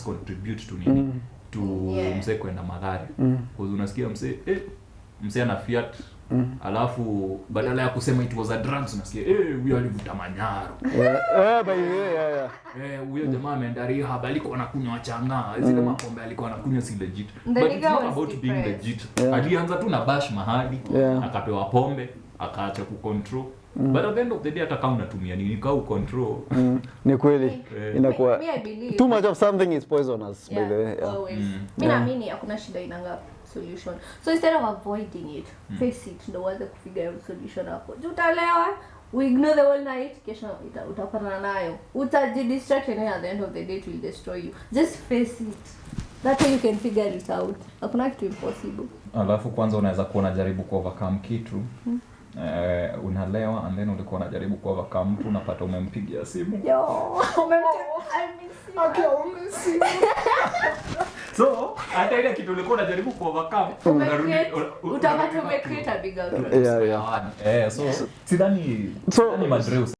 drugs contribute to nini, to msee kwenda Mathare. 'Cause unasikia msee ana fiat, alafu badala ya kusema it was a drugs, unasikia, "Eh, huyo alivuta manyaro." Yeah. By the way, yeah. Eh, huyo jamaa ameenda rehab, alikuwa anakunywa chang'aa, zile mapombe alikuwa anakunywa si legit. The But it's nigga not was about being depressed. legit. Alianza tu na bash mahali, akapewa pombe, akaacha kucontrol. But at the end of the day, hata kama unatumia nini, kaa ucontrol. Ni kweli. Inakuwa Me, I believe too much of something is poisonous, by the way, yeah. Always. Mi naamini hakuna shida inanga solution, so instead of avoiding it, face it ndo uanze kufigure out solution hapo. Juu utalewa, we ignore the whole night, kesho utapatana nayo, utajidistract, and then at the end of the day it will destroy you. Just face it. That way you can figure it out. Hakuna kitu impossible. Alafu kwanza unaweza kuwa unajaribu kuovercome kitu, unalewa, and then ulikuwa unajaribu kuovercome mtu, unapata umempigia simu. Yo, I miss you. So hata ile kitu ulikuwa unajaribu kuovercome, Utapata unarudi umecreate a bigger problem. Yeah. Eh, so sidhani So- sidhani madre.